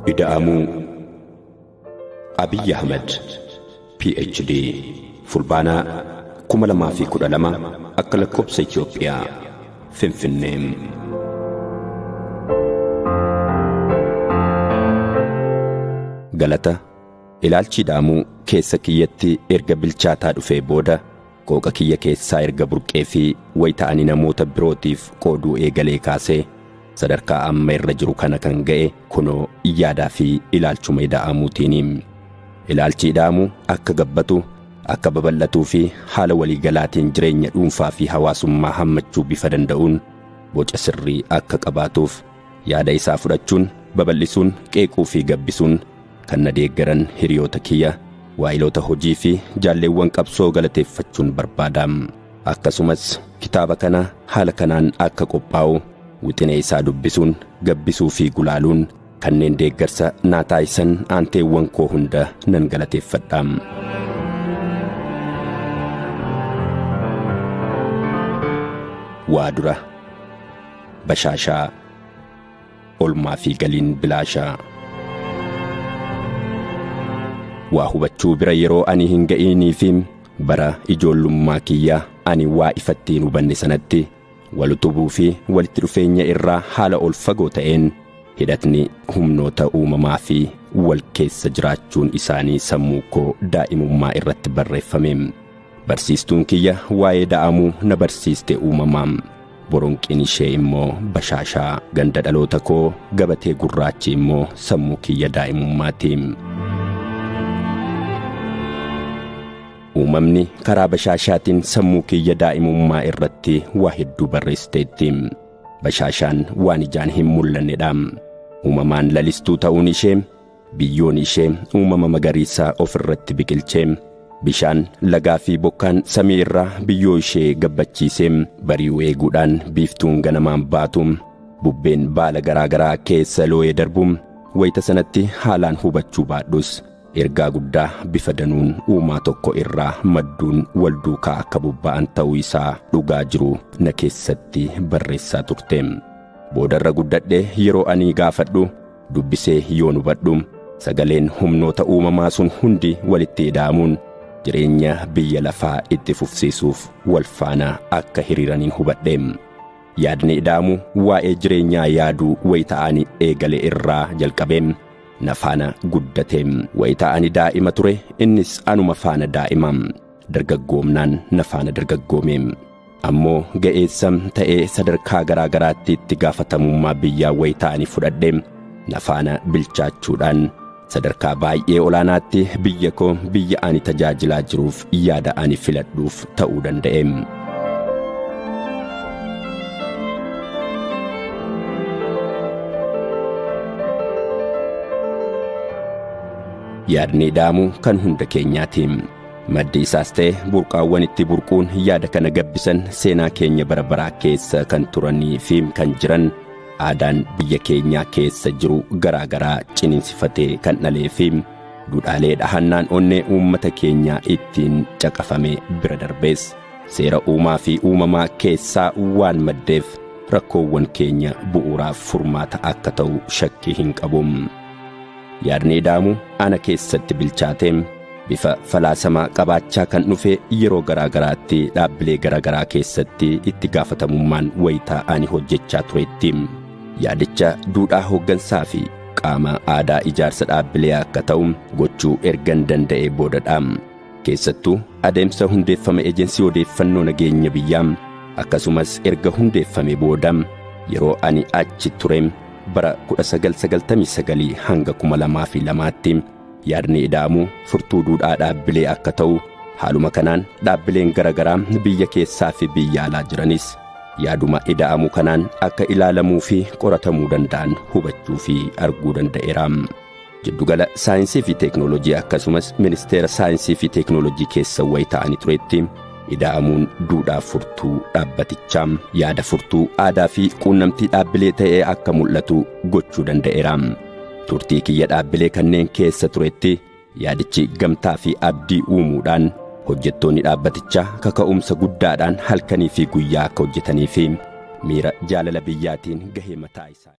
Ida'amuu Abiy Ahmed PhD Fulbaanaa 2012 akka lakkoobsa Itoophiyaa Finfinnee. Galata ilaalchi ida'amuu keessa kiyyatti erga bilchaataa dhufee booda qooqa kiyya keessaa erga burqee fi wayita ani namoota birootiif qooduu eegalee kaasee sadarkaa amma irra jiru kana kan ga'e kunoo yaadaa fi ilaalchuma ida'amuutiin. Ilaalchi ida'amuu akka gabbatu, akka babal'atuu fi haala waliigalaatiin jireenya dhuunfaa fi hawaasummaa hammachuu bifa danda'uun boca sirrii akka qabaatuuf yaada isaa fudhachuun, babal'isuun, qeequu fi gabbisuun kan na deeggaran hiriyoota kiyya, waayiloota hojii fi jaalleewwan qabsoo galateeffachuun barbaada. Akkasumas kitaaba kana haala kanaan akka qophaa'u wixinee isaa dubbisuun, gabbisuu fi gulaaluun kanneen deeggarsa naa taasisan aanteewwan koo hunda nan galateeffadha. Waa dura bashaashaa olmaa fi galiin bilaashaa. Waa hubachuu bira yeroo ani hin ga'inii fi bara ijoollummaa kiyya ani waa ifatti hin hubanne sanatti wal utubuu fi walitti dhufeenya irraa haala ol fagoo ta'een hidhatni humnoota uumamaa fi wal keessa jiraachuun isaanii sammuu koo daa'imummaa irratti barreeffame. Barsiistuun kiyya waa'ee ida'amuu na barsiiste uumamaa. Boronqiin ishee immoo bashaashaa, ganda dhaloota koo gabatee gurraachi immoo sammuu kiyya daa'imummaati. Uumamni karaa bashaashaatiin sammuu kiyya daa'imummaa irratti waa hedduu barreessiteetti. Bashaashaan waan ijaan hin mul'annedha. Uumamaan lalistuu ta'uun ishee, biyyoon ishee uumama magariisaa ofirratti biqilchee, bishaan lagaa fi bokkaan samii irraa biyyoo ishee gabbachiisee bari'uu eeguudhaan biiftuun ganamaan baatu, bubbeen baala garaagaraa keessa looyee darbu, wayita sanatti haalaan hubachuu baadhus ergaa guddaa bifa danuun uumaa tokko irraa madduun wal duukaa akka bobba'an ta'uu isaa dhugaa jiru na keessatti barreessaa turte. Boodarra guddadhee yeroo ani gaafadhu dubbisee yoon hubadhu sagaleen humnoota uumamaa sun hundi walitti ida'amuun jireenya biyya lafaa itti fufsiisuuf wal faana akka hiriiraniin hubadhe. Yaadni ida'amu waa'ee jireenyaa yaaduu wayita ani eegale irraa jalqabee na faana guddate. Wayita ani daa'ima ture innis anuma faana daa'ima, dargaggoomnaan na faana dargaggoome. Ammoo ga'eessa ta'ee sadarkaa garaa garaatti itti gaafatamummaa biyyaa wayita ani fudhadhe na faana bilchaachuudhaan sadarkaa baay'ee olaanaatti biyya koo biyya ani tajaajilaa jiruuf yaada ani filadhuuf ta'uu danda'e. Yaadni ida'amuu kan hunda keenyaati. Maddi isaas ta'e burqaawwan itti burquun yaada kana gabbisan seenaa keenya bara baraa keessa kan turanii fi kan jiran aadaan biyya keenyaa keessa jiru garaa garaa ciniinsifatee kan dhalee fi duudhaalee dhahannaan onnee uummata keenyaa ittiin caqafame bira darbees seera uumaa fi uumamaa keessaa waan maddeef rakkoowwan keenya bu'uuraaf furmaata akka ta'u shakkii hin qabu. Yaadni ida'amuu ana keessatti bilchaatee bifa falaasamaa qabaachaa kan dhufe yeroo garaa garaatti dhaabbilee garaa garaa keessatti itti gaafatamummaan wayitaa ani hojjechaa turetti. Yaadicha duudhaa hooggansaa fi qaama aadaa ijaarsa dhaabbilee akka ta'u gochuu ergan danda'e boodadha. Keessattuu adeemsa hundeeffame ejensii odeeffannoo nageenya biyyaa akkasumas erga hundeeffame booda yeroo ani achi ture bara 1999 hanga 2002tti yaadni ida'amuu furtuu duudhaa dhaabbilee akka ta'u haaluma kanaan dhaabbileen garaagaraa biyya keessaa fi biyya alaa jiranis yaaduma ida'amuu kanaan akka ilaalamuu fi qoratamuu danda'an hubachuu fi arguu danda'eera. Jiddugala saayinsii fi teeknooloojii akkasumas ministeera saayinsii fi teeknooloojii keessa wayita ani turetti ida'amuun duudhaa furtuu dhaabbatichaa yaada furtuu aadaa fi quunnamtii dhaabbilee ta'ee akka mul'atu gochuu danda'eera. Turtii kiyya dhaabbilee kanneen keessa turetti yaadichi gamtaa fi abdii uumuudhaan hojjettoonni dhaabbatichaa kaka'umsa guddaadhaan halkanii fi guyyaa akka hojjetanii fi miira jaalala biyyaatiin gahee mataa isaa.